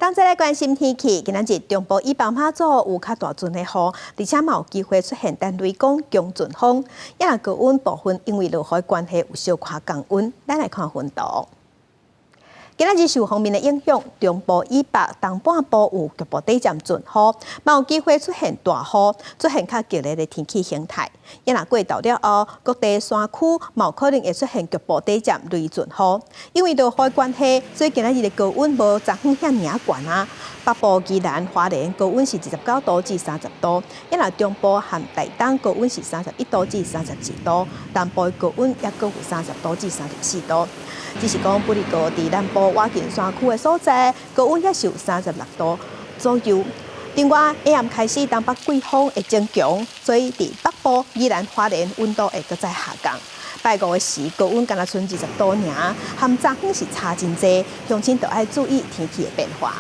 剛才來關心天氣，今仔日中部以北馬祖有較大陣的雨，而且嘛有機會出現電雷公強陣風。抑若高溫部分因為落雨關係有小可降溫，咱來看溫度。今仔日受鋒面的影響，中部以北、東半部有局部短暫陣雨，嘛有機會出現大雨，出現較激烈的天氣形態。抑若過晝了後，各地山區嘛有可能會出現局部短暫雷陣雨。因為落雨關係，所以今仔日的高溫無昨昏遐爾仔懸啊。北部宜蘭花蓮高溫是29度至30度，抑若中部和台東高溫是31度至32度，南部高溫猶閣有30度至34度。只是講不哩個佇南部倚近山區的所在，高溫也是有36度左右。另外，下暗開始東北季風會增強，所以佇北部宜蘭花蓮溫度會閣再下降。拜五的時高溫干焦賰20度爾，和昨昏是差真濟，鄉親著愛注意天氣的變化。